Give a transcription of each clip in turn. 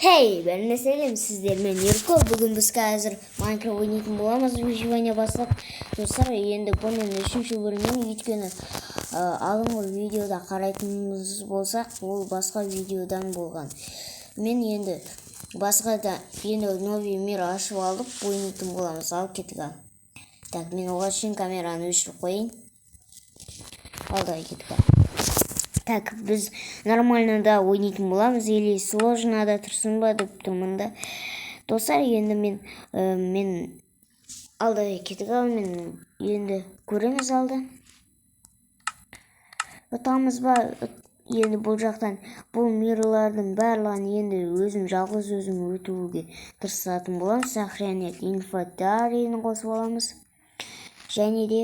Хей, бәріне сәлем, сіздермен Ерко. Бүгін біз қазір Майнкрафт ойнайтын боламыз, выживание бастап. Достар, енді бұның үшінші бөлімін, өйткені алдыңғы видеода қарайтынымыз болсақ, ол басқа видеодан болған. Мен енді басқа да енді новый мир ашып алып ойнайтын боламыз. Ал кеттік ал. Так, мен оған үшін камераны өшіріп қояйын. Ал давай кеттік ал. Так, біз нормально да ойнайтын боламыз или сложно да тұрсын ба деп тұрмын да. Достар, енді мен алда кеттік ал, мен енді көреміз алда. Ұтамыз ба? Енді бұл жақтан бұл мирлардың барлығын енді өзім жалғыз өзім өтуге тырысатын боламын. Сохранять инвентарь қосып аламыз. Және де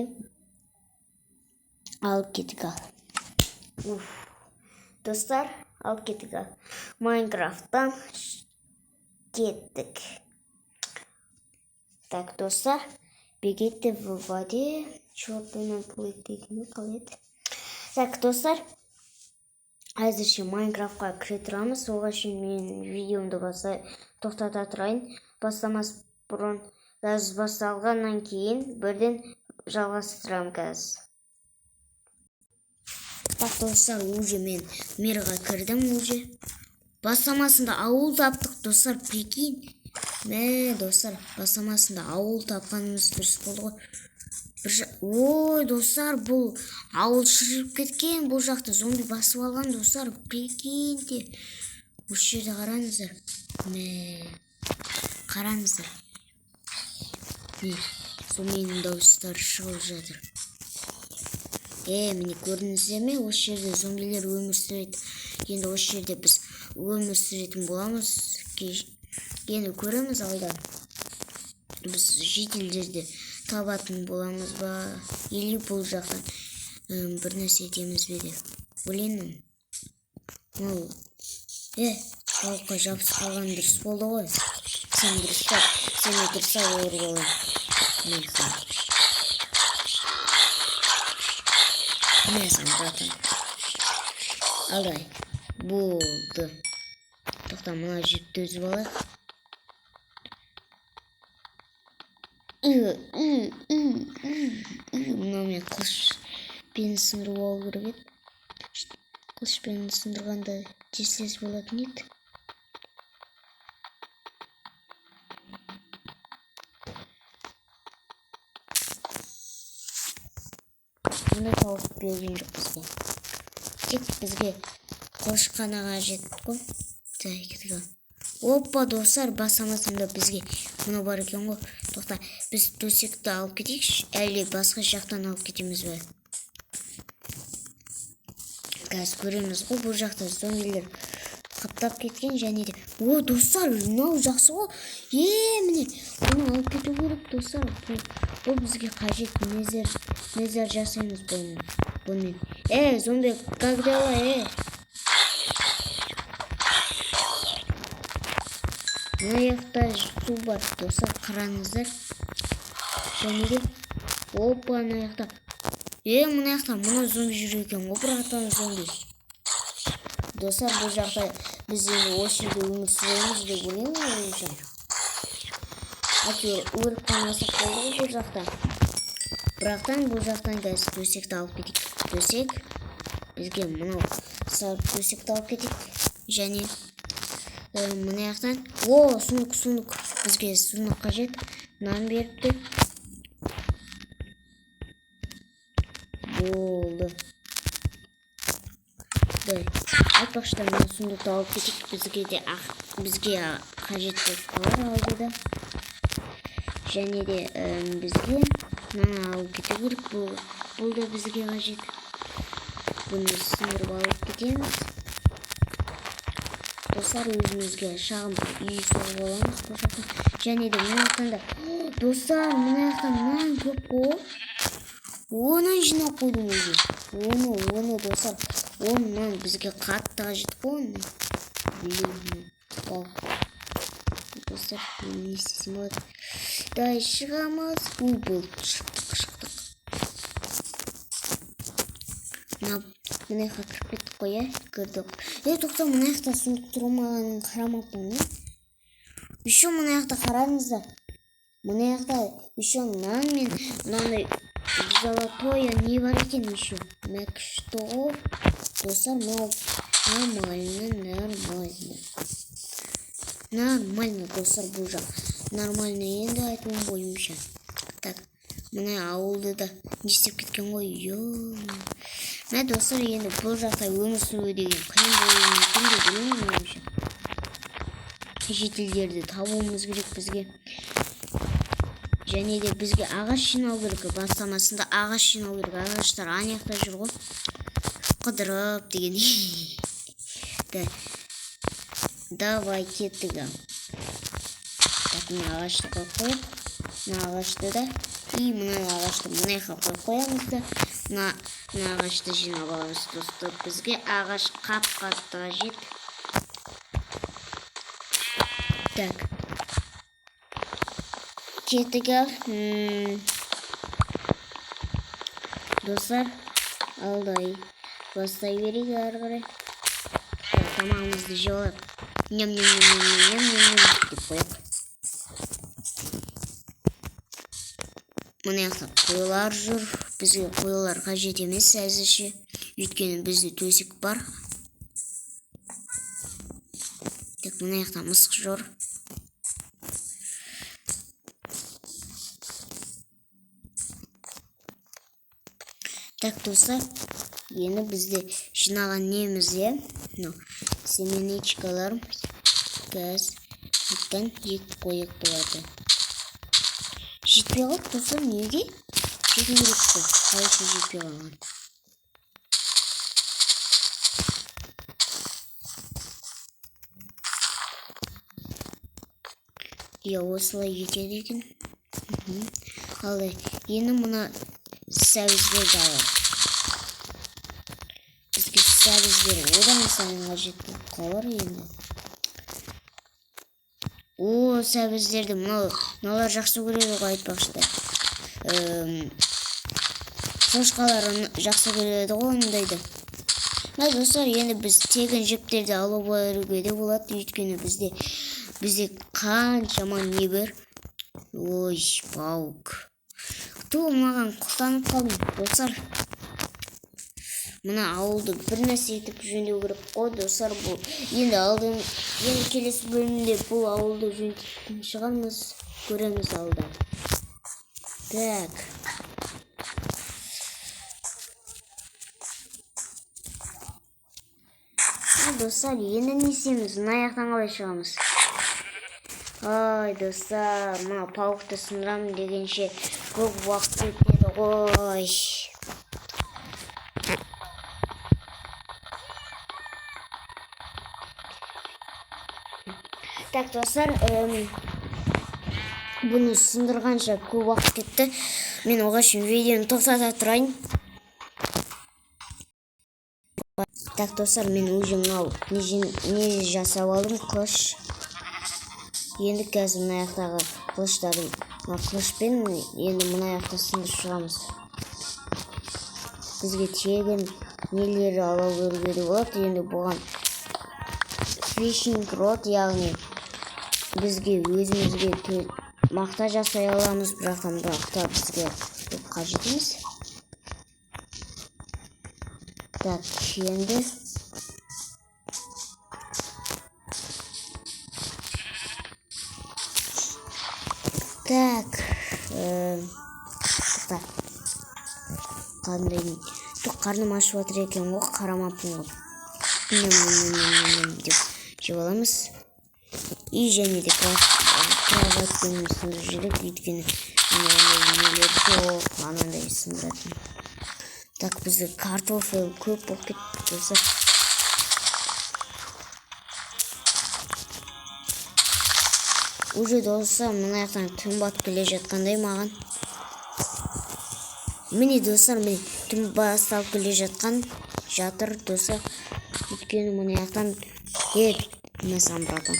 алып кеттік ал. Уф. Достар, алып кеттік ал. Майнкрафттан кеттік. Так, достар, бегите в воде, черный плыть деген қалай еді? Так, достар, әзірше Майнкрафтқа кіре тұрамыз. Оған шейін мен видеомды тоқтата тұрайын. Бастамас бұрын, қазір басталғаннан кейін бірден жалғастырамын қазір. Так, достар, уже мен мирға кірдім уже. Бастамасында ауыл таптық, достар, прикинь. Мә, достар, бастамасында ауыл тапқанымыз дұрыс болды ғой. Ой, достар, бұл ауыл шіріп кеткен, бұл жақты зомби басып алған, достар, прикиньте. Осы жерде қараңыздар. Мә, қараңыздар. Міне, зомбидің дауыстары шығып жатыр. Міне көрдіңіздер ме, осы жерде зомбилер өмір сүреді. Енді осы жерде біз өмір сүретін боламыз. Енді көреміз алда. Біз жительдерді табатын боламыз ба, или бұл жақтан бір нәрсе етеміз бе деп ойлаймын. Мынау, балыққа жабысып қалған дұрыс болды ғой. Сен дұрыстап, сені дұрыстап ұрып алайын. Мен саған. Міне саған, братан. Ал давай. Болды. Тоқта, мына жіпті үзіп алайық. Мынау мен қылышпен сындырып алу керек еді. Қылышпен сындырғанда тез-тез болатын еді. Мұндай тауық берген жоқ бізге. Тек бізге қылыш қана қажет қой. Так, кеттік ал. Опа, достар, бастамасында бізге мынау бар екен ғой. Тоқта, біз төсекті алып кетейікші, әлде басқа жақтан алып кетеміз бе? Қазір көреміз ғой, бұл жақта зомбилер қаптап кеткен және де... О, достар, мынау жақсы ғой. Міне, бұны алып кету керек, достар. Бұл бізге қажет. Незер жасаймыз бұнымен. Зомби, как дела, Мына жақта су бар, достар, қараңыздар. Және де, опа, мына жақта. Мына жақта мына зомби жүр екен ғой, братан, зомби. Достар, бұл жақта біз енді осы жерде өмір сүреміз деп ойлаймын ойымша. Әйтеуір өліп қалмасақ болды ғой бұл жақта. Бірақтан бұл жақтан қазір төсекті алып кетейік. Төсек бізге мынау сары төсекті алып кетейік. Және мына жақтан, о, сундук, сундук. Бізге сундук қажет. Нан беріпті. Болды. Дай. Айтпақшы, мына сундукты алып кетейік. Бізге де бізге қажет болып қалар алдыда. Және де бізге мынаны алып кету керек. Бұл да бізге қажет. Бұны сындырып алып кетеміз. Достар, өзімізге шағын бір үй соғып аламыз бұл жақтан. Және де мына жақтан да, достар, мына жақтан нан көп қой. Оны жинап қойдым өзі. Оны, достар, он нан бізге қатты қажет қой оны. Блин, балық. Достар, не істесем болады? Давай шығамыз. У, болды, шықтық, шықтық. Мына Мына жаққа кіріп кеттік қой, иә? Кірдік. Е, тоқта, мына жақта сундук тұрмағанын қарамаппын ғой. Еще мына жақта қараңыздар. Мына жақта еще нан мен мынандай золотое не бар екен еще. Мә, күшті ғой. Достар, мынау нормально, нормально. Нормально, достар, бұл жақ. Нормально енді айтуым бойынша. Так, мына ауылды да не істеп кеткен ғой, ё. Мә, достар, енді бұл жақта өмір сүру деген қиын болуы мүмкін деп ойлаймын меніңше. Шетелдерді табуымыз керек бізге. Және де бізге ағаш жинау керек. Бастамасында ағаш жинау керек. Ағаштар ана жақта жүр ғой. Қыдырып деген. Да. Давай кеттік. Так, мына ағашты қойып қояйық. Мына ағашты да. И мына ағашты мына жаққа қойып қоямыз да. Мына ағашты жинап аламыз, достар. Бізге ағаш қап-қатты қажет. Так. Кеттік. Достар, алдай бастай берейік ары қарай. Тамағымызды жеп алайық. Нем, нем, нем, нем, нем, нем, нем деп қояйық. Мына жақта қойлар жүр. Бізге қойлар қажет емес әзірше. Өйткені бізде төсек бар. Так, мына жақта мысық жүр. Так, достар, енді бізде жинаған неміз, иә? Мынау семенечкалар газ еттен жеп қойып болады. Жетпей қалды, достар, неге? Жету керек қой. Қалайша жетпей қалған? Иә, осылай жетеді екен. Ал енді мына сәбіздерді алайық. Бізге сәбіздер одан сайын қажет болып қалар енді. О, сәбіздерді мыналар жақсы көреді ғой айтпақшы да. Шошқалар жақсы көреді ғой ондайды. Мына достар, енді біз тегін жіптерді алып беруге де болады, өйткені бізде қаншама не бар. Ой, паук. Ту, маған құлтанып қалдым, достар. Мына ауылды бір нәрсе етіп жөндеу керек қой, достар. Бұл енді алдын, енді келесі бөлімде бұл ауылды жөндейтін шығармыз, көреміз алда. Так. Достар, енді не істейміз? Мына жақтан қалай шығамыз? Ай, достар, мына паукты сындырамын дегенше көп уақыт кетеді ғой. Так, достар, бұны сындырғанша көп уақыт кетті. Мен оған үшін видеоны тоқтата тұрайын. Так, достар, мен уже мынау не жасап алдым, қылыш. Енді қазір мына жақтағы қылыштарды, мына қылышпен енді мына жақта сындырып шығамыз. Бізге тегін нелер ала беруге де болады. Енді бұған фишинг род, яғни бізге өзімізге мақта жасай аламыз, бірақ та мақта бізге көп қажет емес. Так, енді так, тоқта. Қандай тоқ, қарным ашып жатыр екен ғой, қарамаппын ғой. Ням-ням-ням-ням-ням деп жеп аламыз. И және де кроватьпен сындырып жіберейік, өйткені мынандай нелер жоқ, анандай сындыратын. Так, бізде картофель көп болып кетті, достар. Уже достар, мына жақтан түн батып келе жатқандай маған. Міне достар, міне түн басталып келе жатқан жатыр достар. Өйткені мына жақтан мына саған, братан.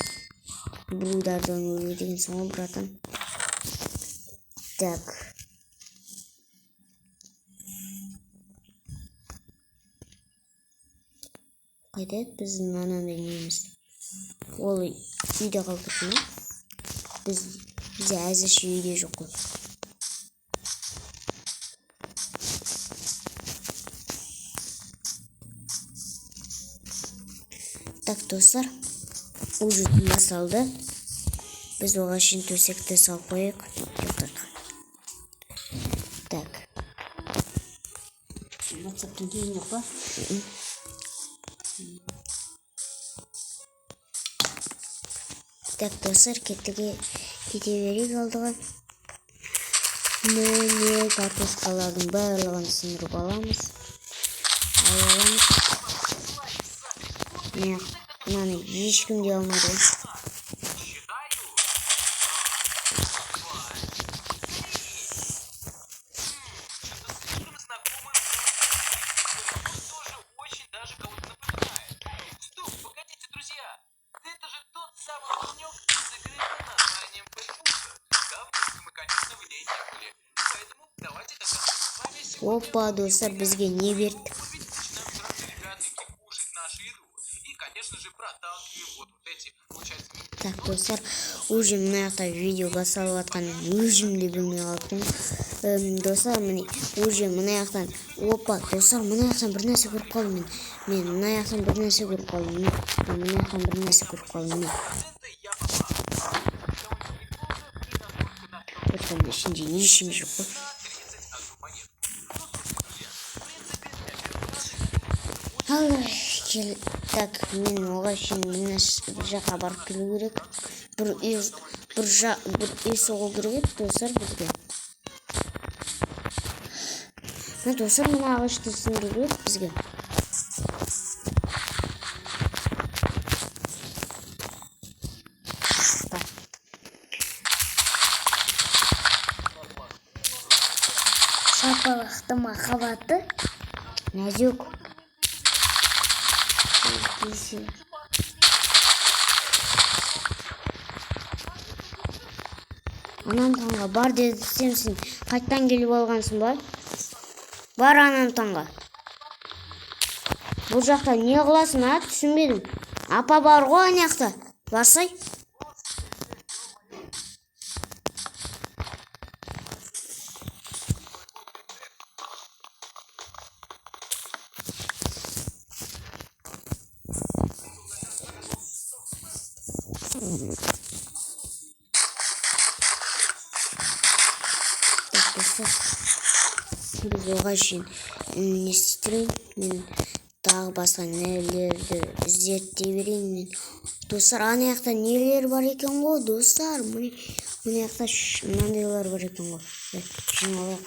Бір удардан өлу дегенсің ғой, братан. Так. Қайда еді біздің анандай неміз? Ол үйде қалып кетті ме? Бізде әзірше үйде жоқ қой. Так, достар, уже түн басталды. Біз оған шейін төсекті салып қояйық. Ұйықтайық. Так. WhatsApp'тан келген жоқ па? Так, достар, кеттіге кете берейік алдыға. Міне, картошкалардың барлығын сындырып аламыз. Ала аламыз. Міне, мынаны ешкім де алмады ғой. Слишком знакомый он тоже очень даже кого-то напоминает. Стоп, погодите, друзья. Это же тот самый паренек из игры под названием Пэтпуша. Давненько мы, конечно, в ней не были. Поэтому давайте тогда мы с вами сегодня Опа, достар, бізге не берді? ведь начинаем сразу ребятки кушать нашу еду. И, конечно же, проталкиваем вот эти, получается, Так, достар, уже мына жақта видео басталып жатқанын өзім де білмей қалыппын. Достар, міне, уже мына жақтан, опа, достар, мына жақтан бір нәрсе көріп қалдым мен. Мен мына жақтан бір нәрсе көріп қалдым. Міне, мен мына жақтан бір нәрсе көріп қалдым. Міне. процента я попал. Довольно неплохо и насколько на Бұның ішінде ешкім жоқ қой. 31 монетку. Ну, слушайте, друзья, в принципе, для первого раза Ал, кел, так, мен оған шейін бір жаққа барып келу керек. Бір үй, бір үй соғу керек еді, достар, бізге. Мына, достар, мына ағашты сындыру керек бізге. Так. Шапалақты махаббаты. Нәзік. Десе. Анам таңға бар деді сенсің. Қайттан келіп алғансың ба? Бар анам таңға. Бұл жақта не қыласың, а? Түсінбедім. Апа бар ғой ана жақта. Барсай. Так, достар. Біз оған шейін не істей мен тағы басқа нелерді зерттей берейін мен. Достар, ана жақта нелер бар екен ғой, достар. Міне, мына жақта мынандайлар бар екен ғой. Жинап алайық.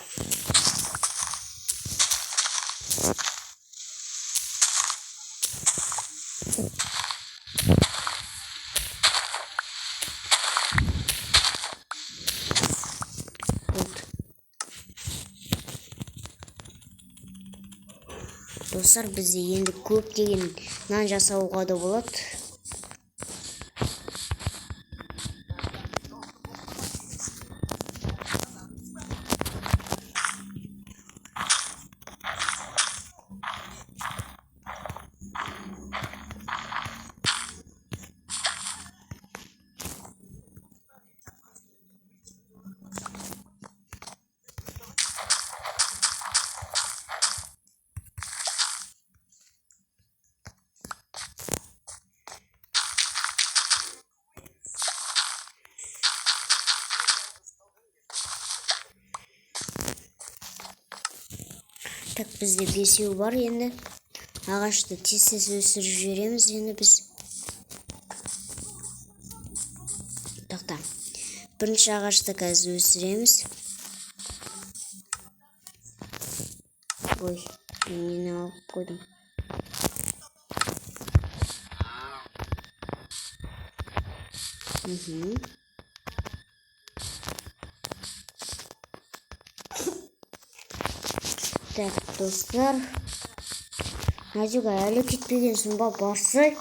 Вот. Достар, бізде енді көптеген нан жасауға да болады. Так, бізде бесеу бар енді. Ағашты тез-тез өсіріп жібереміз енді біз. Тоқта. Бірінші ағашты қазір өсіреміз. Ой, мен нені алып қойдым. Так, достар. Назюка, әлі кетпегенсің ба? Барсай.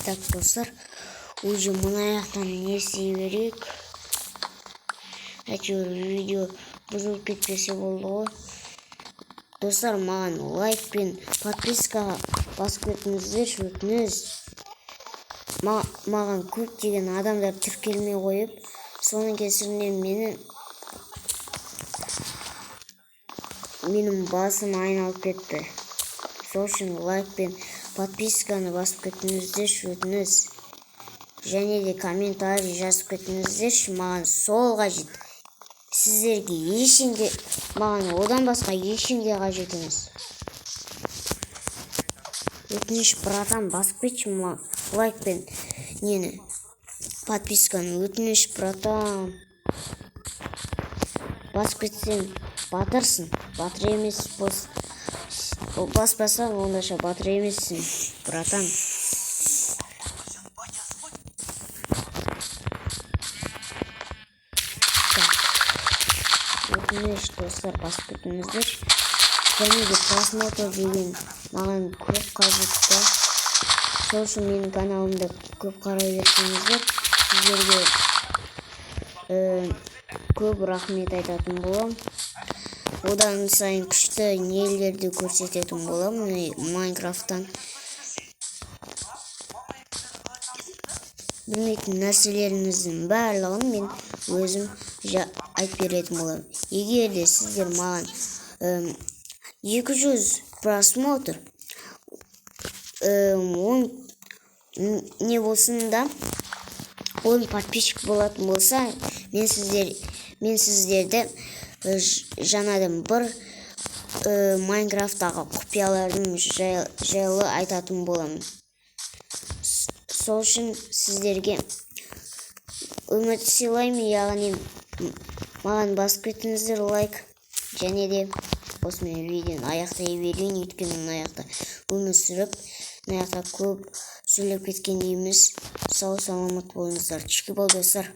Так, достар. Уже мына жақтан не істей берейік. Әйтеуір видео бұзылып кетпесе болды ғой. Достар, маған лайк пен подписка басып кетіңіздерші, өтініш. Маған көптеген адамдар тіркелмей қойып, соның кесірінен менің басым айналып кетті. Сол үшін лайк пен подписканы басып кетіңіздерші, өтініш. Және де комментарий жазып кетіңіздерші, маған сол қажет. Сіздерге ештеңе, маған одан басқа ештеңе қажет емес. Өтініш, братан, басып кетші лайк пен нені, подписканы, өтініш, братан. Басып кетсең, батырсың. Батыр емес бос баспасаң, ондаша батыр емессің, братан. Батя, свой. Так, өтініш, достар, басып кетіңіздерші. Және де просмотр деген маған көп қажет та. Сол үшін менің каналымды көп қарай берсеңіздер, сіздерге көп рахмет айтатын боламын. Одан сайын күшті нелерді көрсететін боламын Майнкрафттан. Білмейтін нәрселеріңіздің барлығын мен өзім айтып беретін боламын. Егер де сіздер маған 200 просмотр, он не болсын да, 10 подписчик болатын болса, мен сіздерді жаңадан бір Майнкрафттағы құпиялардың жайлы айтатын боламын. Сол үшін сіздерге үміт сыйлаймын, яғни маған басып кетіңіздер лайк. Және де осымен видеоны аяқтай берейін, өйткені мына жақта өмір сүріп, мына жақта көп сөйлеп кеткен дейміз. Сау саламат болыңыздар. Чики бол, достар.